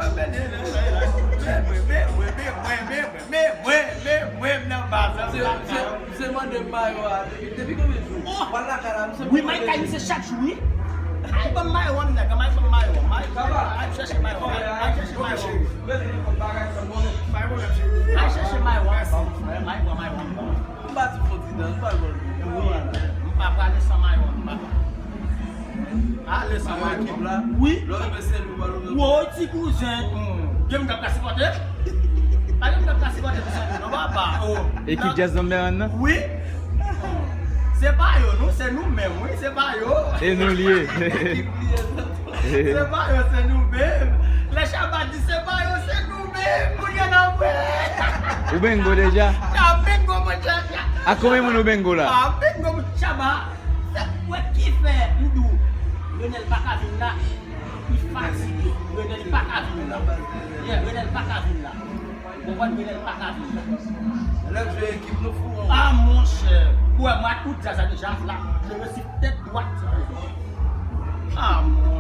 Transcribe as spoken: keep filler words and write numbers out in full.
Se, se, se mande m mayo a. Depi, depi konbyen jou? Ou al lakay la, misye. Wi, Mike kay misye chak jou, wi. Ay, ban m mayo a, nèg, Mike, ban m mayo a. Mike, Mike, chèche mayo a. Mike, chèche mayo a. Al chèche mayo a, Mike, ban m mayo a. M pa di fò ti dan, m pa gòl. Wi, m pa prale san mayo, m pa. Ale san mayo. Ekip la. Wi. Lè w rive Senlwi, w al ouvè. Woy, ti kouzen. Gen moun k ap ka sipòte. Pa gen moun k ap ka sipòte pou Senlwi, non, papa. Oh. Ekip Jazz Number One nan? Wi. Se pa yo, nou, se nou menm, wi, se pa yo. E nou l ye. Ekip li ye. Se pa yo, se nou menm. Lè Shabba di se pa yo, se nou menm. Kounye a n ap wè. Ou bengo deja? N ap bengo, mwen, Shabba. A konbyen moun ou bengo la? A bengo, mwen, Shabba. Se wè ki fè m di w, Renel pa ka vin la. Li fatige. Renel pa ka vin la. Yeah, Renel pa ka vin la. Ou konprann, Renel pa ka vin la. Lè jwe ekip nou fou. Ah, monchè. Ou wè, mwen ak tout djaz la deja la. Je resi tèt dwat. Ah, mon